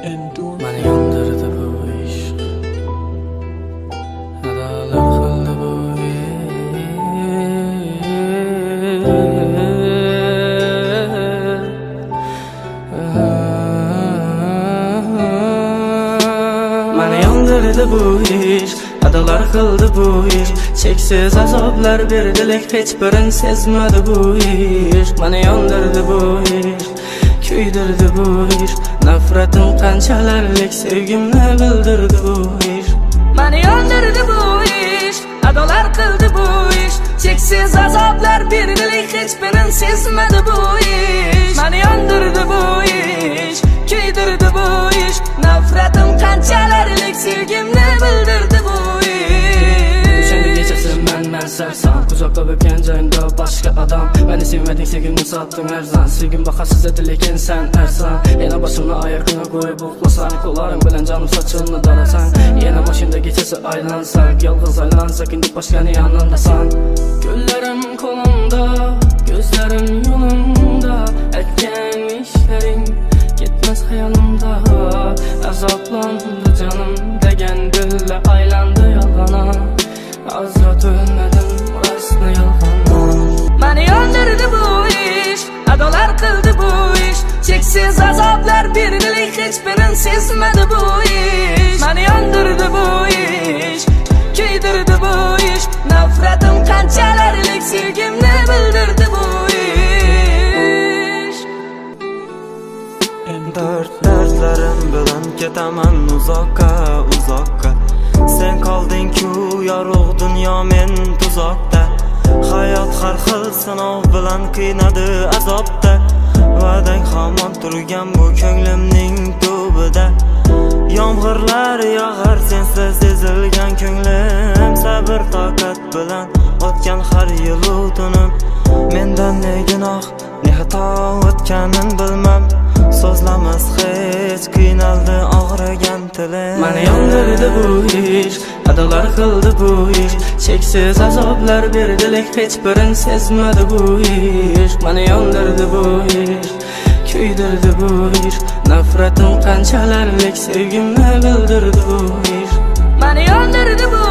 Endurance. Mani yondirdi bu ishq, adolar qildi bu ishq. Mani yondirdi bu ishq, adolar qildi bu ishq. Cheksiz azoblar berdi, lek hech birin sezmadi bu ishq. Mani yondirdi bu ishq, kuydirdi bu ishq. Nafratim qanchalarlik sevgimni bildirdi bu ishq. Mani yondirdi bu ishq, adolar qildi bu ishq. Cheksiz azoblar berdi, lek hech birin sezmadi bu ishq. Mani yondirdi bu ishq, kuydirdi bu ishq. Nafratim qanchalarlik sevgimni bildirdi bu ishq. O'shanda kechasi man sarson, quchoqlab o'pgan joyimda boshqa odam. Meni sevmading, sevgimni sotding arzon. Sevgim bahosiz edi, lekin sen arzon. Yana boshimni oyoqqa qo'yib uxlasam, qo'llaring bilan jonim sochimni darasan. Yana boshimda kechasi aylansak, yolg'iz aylansak, endi boshqani yonimdasan. Ko'llarim qo'limda, ko'zlarim yo'limda, aytgan ishlaring ketmas xayolimda. Azoblandi jonim degan dilla aylandi yolg'ona. Azra o'lmadim, rostni yolg'ondan. Mani yondirdi bu ishq, adolar qildi bu ishq. Cheksiz azoblar berdi, lek hech birin sezmadi bu ishq. Mani yondirdi bu ishq, kuydirdi bu ishq. Nafratim qanchalarlik sevgimni bildirdi bu ishq. Dard dardlarim bilan ketaman uzoqqa, uzoqqa. Sen qolding-ku yorug' dunyo, men tuzoqda. Hayot har xil sinov bilan qiynadi azobda. Va'dang hamon turgan bu ko'nglimning tubida. Yomg'irlar yog'ar sensiz ezilgan ko'nglim. Sabr toqat bilan o'tgan har yilu tunim. Mendan ne gunoh, ne xato o'tganin bilmam. So'zlamas hech, qiynaldi og'rigan tilim. Mani yondirdi bu ishq, adolar qildi bu ishq. Cheksiz azoblar berdi, lek hech birin sezmadi bu ishq. Mani yondirdi bu ishq, kuydirdi bu ishq. Nafratim qanchalarlik sevgimni bildirdi bu ishq. Mani yondirdi bu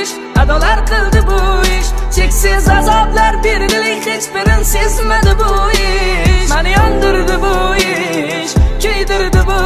ishq, adolar qildi bu ishq. Cheksiz azoblar berdi, lek hech birin sezmadi bu ishq. Mani yondirdi bu ishq, kuydirdi bu